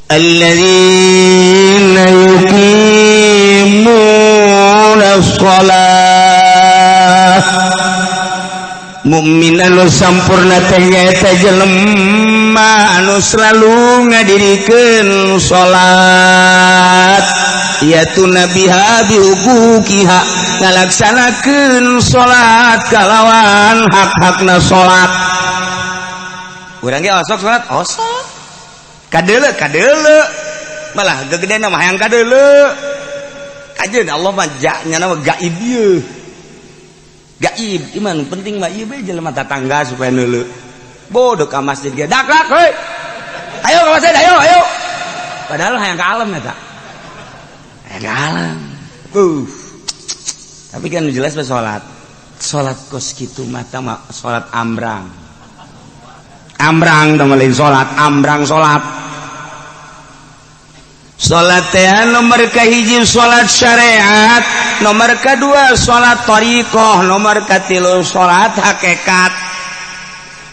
الذين يقيمون الصلاة. Mukmin anu sampurna teh nyaeta jelema anu selalu ngadirikeun salat, ya'tuna biha bihuquqiha, ngalaksanakeun salat kalawan hak-hakna salat. Urang ge osok salat, osok kadeuleu kadeuleu, malah gegedena mah hayang kadeuleu. Kajeun Allah mah nya mah gaib ieu, gaib iman. Penting mah ieu bae jelema tatangga supaya neuleu. Bodoh ka masjid ge dak dak, heuy, ayo ke masjid, ayo ayo, padahal hayang ka alam eta, hayang ka alam. Tapi kan jelas mah salat, salat kos kitu mah mah salat ambrang ambrang tah, lain salat ambrang. Salat, salat teh nomor kahiji salat syariat, nomor kedua salat thariqah, nomor katilu salat hakikat.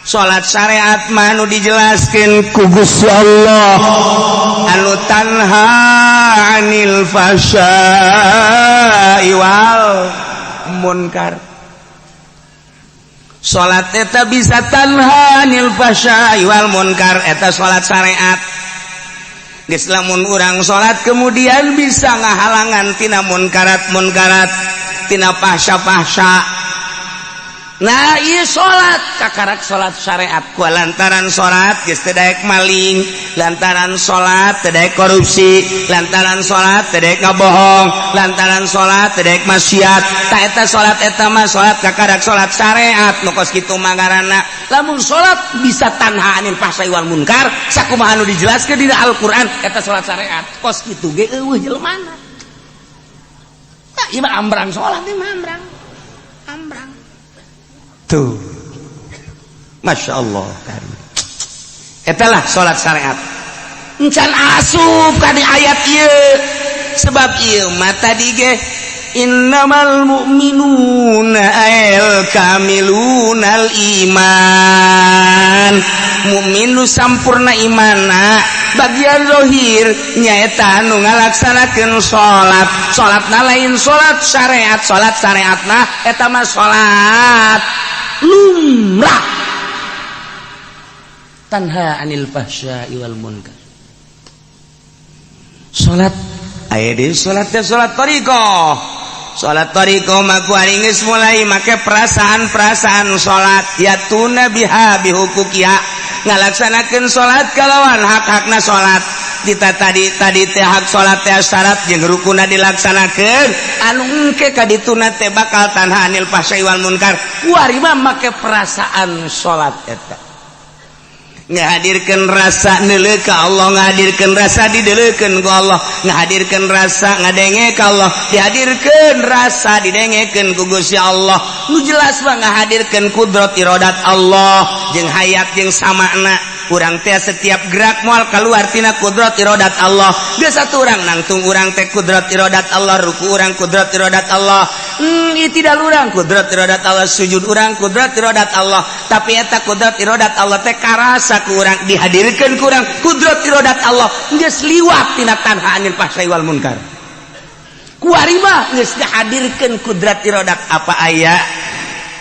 Salat syariat mah anu dijelaskeun ku Gusti Allah, anu tanha anil fahsya'i wal munkar. Salat eta bisa tanha anil fahsya'i wal munkar, eta salat syariat. Geus lamun urang salat kemudian bisa ngahalangan tina munkarat munkarat, tina fahsya-fahsya. Nah, ieu salat kakarak salat syariat. Ku lantaran salat geus teu daek maling, lantaran salat teu daek korupsi, lantaran salat teu daek ngabohong, lantaran salat teu daek maksiat. Tah, eta salat, eta mah salat kakarak salat syariat. Nu kos kitu mah ngaranna lamun salat bisa tanha anil fahsya wal munkar sakumaha anu dijelaskeun dina Al-Qur'an, eta salat syariat. Kos kitu ge euweuh jelemana. Nah, ieu mah ambrang salat, ieu mah ambrang ambrang tuh. Masya Allah, etalah salat syariat. Encan asup ka di ayat ieu, sebab ieu mah tadi ge innamal mu'minuna al kamilunal iman. Mukmin nu sampurna imana bagian zohir nyaeta nu ngalaksanakeun salat. Salatna lain salat syariat, salat syariatna eta mah salat lumrah, tanha anil fahsya'i wal munkar. Salat aya deui, salat teh salat thariqah. Salat thariqah mah ku ari geus mulai make perasaan-perasaan salat, ya'tuna biha bihuquqiha, ngalaksanakeun salat kalawan hak-hakna salat. Kita tadi tadi teh hak salat teh syarat jeung rukuna dilaksanakeun, anu engke ka dituna teh bakal tanha anil fahsya'i wal munkar. Kuari mah make perasaan salat eta ngahadirkan rasa neuleuh ka Allah, ngahadirkan rasa dideuleukeun ku Allah, ngahadirkan rasa ngadenge ka Allah, dihadirkeun rasa didengekeun ku Gusti Allah. Nu jelas mah ngahadirkeun kudrat iradat Allah jeung hayat jeung samakna. Urang teh setiap gerak moal keluar tina kudrat iradat Allah. Geus satu urang nangtung urang teh kudrat iradat Allah, ruku urang kudrat iradat Allah, tidak urang kudrat iradat Allah, sujud urang kudrat iradat Allah. Tapi eta kudrat iradat Allah teh karasa ku urang, dihadirkeun ku urang kudrat iradat Allah, geus liwat tina tanha anil fahsya'i wal munkar. Kuari mah geus dihadirkeun kudrat iradat. Apa aya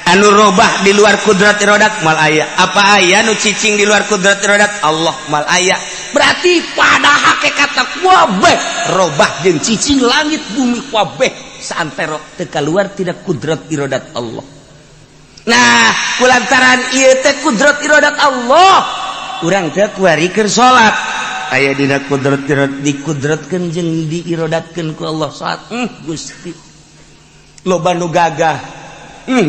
anu robah di luar kudrat iradat? Mal aya. Apa aya nu cicing di luar kudrat iradat Allah? Mal aya. Berarti pada hakikatna kabeh robah jeung cicing, langit bumi kabeh saantero teu keluar tina kudrat iradat Allah. Nah, kulantaran ieu teh kudrat iradat Allah, urang teh kuari keur salat aya dina kudrat iradat, dikudratkeun jeung diirodatkeun ku Allah salat. Gusti, loba nu gagah,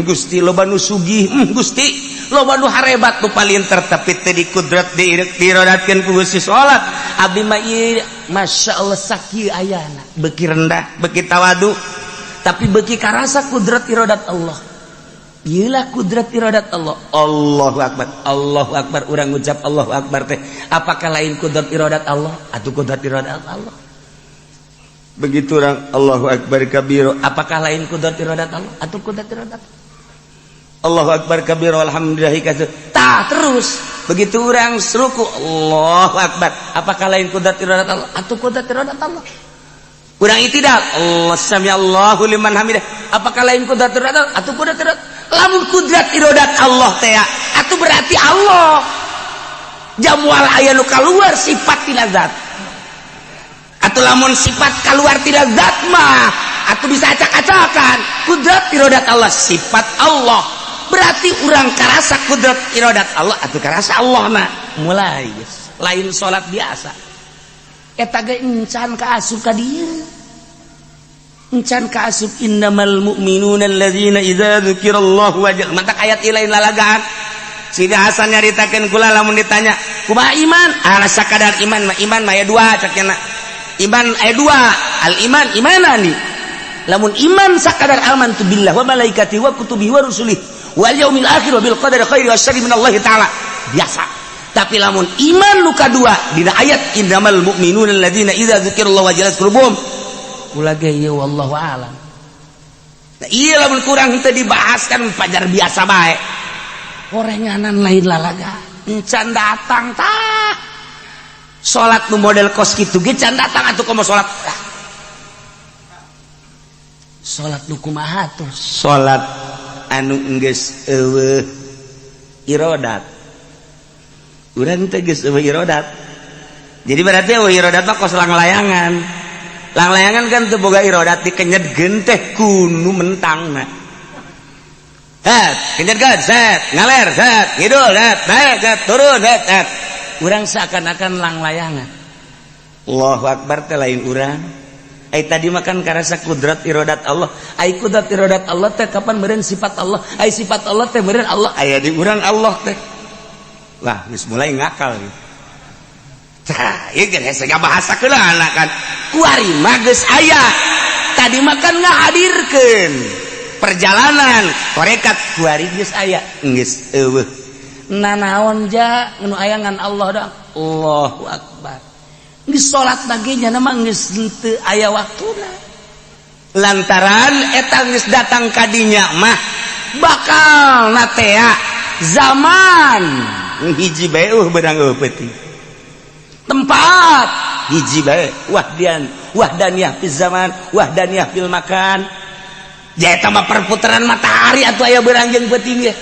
Gusti, loba nu sugih, Gusti, loba nu harebat, nu palinter, tapi teu dikudrat diirodatkeun ku Gusti salat. Abdi mah ieu, Masya Allah, sakieu ayana, beuki rendah, beuki tawadu, tapi beuki karasa kudrat iradat Allah. Iyalah kudrat iradat Allah. Allahu akbar, Allahu akbar. Urang ngucap Allahu akbar teh apakah lain kudrat iradat Allah atau kudrat iradat Allah? Begitu orang Allahu akbar kabiro, apakah lain kudrat iradat Allah atau kudrat iradat? Allahu akbar kabiro, alhamdulillah kasir. Tah, terus. Begitu urang ruku, Allahu akbar. Apakah lain kudrat iradat Allah? Atau kudrat iradat Allah? Urang itidal, Allah sami Allahu liman hamidah. Apakah lain kudrat iradat Allah? Atau kudrat iradat? Lamun kudrat iradat Allah teh, atau berarti Allah jamual aya nu keluar sifat tina zat. Atau lamun sifat keluar tina zat mah atau bisa acak-acakan. Kudrat iradat Allah sifat Allah, berarti urang karasa kudrat iradat Allah atau karasa Allah mah mulai lain salat biasa. Eta ge encan ka asup ka dieu, encan ka asup innamal mu'minuna alladzina idza dzukirallahu wajal. Matak ayat lain lalagaan. Sidi Hasan nyaritakeun kula, lamun ditanya kumaha iman, ala sakadar iman mah, iman mah aya dua cak nya. Iman aya dua, al iman imanani. Lamun iman sakadar amantu billah wa malaikati wa kutubihi wa rusulihi wal yaumil akhir wa bil qadari khairi wa syarri minallahi ta'ala, biasa. Tapi lamun iman nu kadua dina ayat innamal mu'minuna alladzina idza dzukirallahu wajilat qulubuhum, kula ge ieu wallahu alam. Nah, iya, lamun kurang teu dibahas kan pajar biasa bae. Orenganan lain lalaga, encan datang tah salat nu model kos kitu ge can datang. Atuh komo salat, salat nu kumaha tuh? Salat anu geus eueuh irodat. Urang teh geus eueuh irodat, jadi berarti eueuh irodat mah kos langlayangan. Langlayangan kan teu boga irodat, dikenyetkeun teh kunu mentangna. Set, kenyetkeun, set, ngaler, set, ngidul, set, naik, set, turun, set, set. Urang seakan-akan langlayangan. Allahu akbar teh lain urang. Ai tadi makan karasa kudrat irodat Allah. Ai kudrat irodat Allah teh kapan meureun sifat Allah? Ai sifat Allah teh meureun Allah aya di urang Allah teh. Wah, geus mulai ngakal gitu. Tah, ieu geus hese bahasakeun kan. Kuari mah geus aya. Tadi makan ngahadirkeun perjalanan torekat, kuari geus aya, geus eueuh nanaon ja nu aya ngan Allah doang. Allahu akbar. Geus salat lagi nya mah geus henteu aya waktuna, lantaran eta geus datang kadinya mah bakal natea zaman hiji bae eueuh beurang eueuh peuting, tempat hiji bae, wahdian wahdaniyah fil zaman, wahdaniyah fil makan. Ja eta mah perputaran matahari atuh aya beurang jeung peuting ge.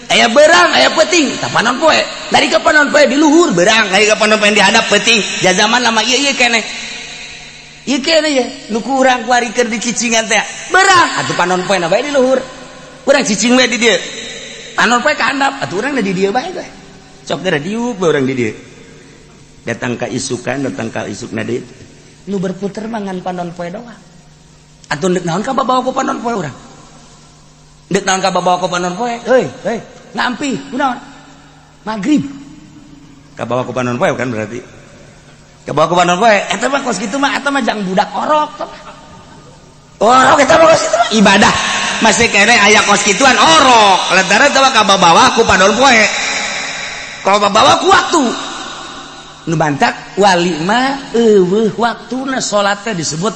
Aya beurang, aya peuting, tah panon poe. Dari ka panon poe di luhur beurang, dari ka panon poe di handap peuting. Ja zaman lama ieu ieu keneh. Ieu keneh ye, nu ku urang kuari keur dicicingan teh. Beurang atuh panon poe na bae di luhur. Urang cicing we di dieu. Panon poe ka handap, atuh urang di dieu bae we. Sok geura diuk bae urang di dieu. Datang ka isukan, datang ka isukna deui. Nu berputer mah ngan panon poe doang. Atuh deuk naon ka babawa ku panon poe urang? Deuk naon ka babawa ku panon poe? Heuy, heuy, ngampi, kunaon? Magrib. Kabawa ku panon poe kan berarti. Kabawa ku panon poe, eta mah kos kitu mah, eta mah jang budak orok. Orok eta mah kos kitu mah ibadah. Masih kene aya kos kituan orok. Lantaran eta mah kabawa ku panon poe. Kabawa ku waktu. Nu bantak wali mah eueuh waktuna, salat teh disebut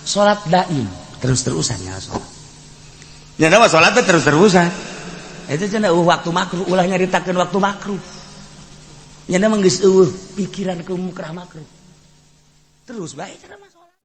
salat daim, terus-terusan ya salat. Nya mah salat teh terus-terusan. Itu cenah eueuh waktu makruh, ulah nyaritakeun waktu makruh. Nya mah geus eueuh pikiran ke mukrah makruh. Terus bae cenah mah salat.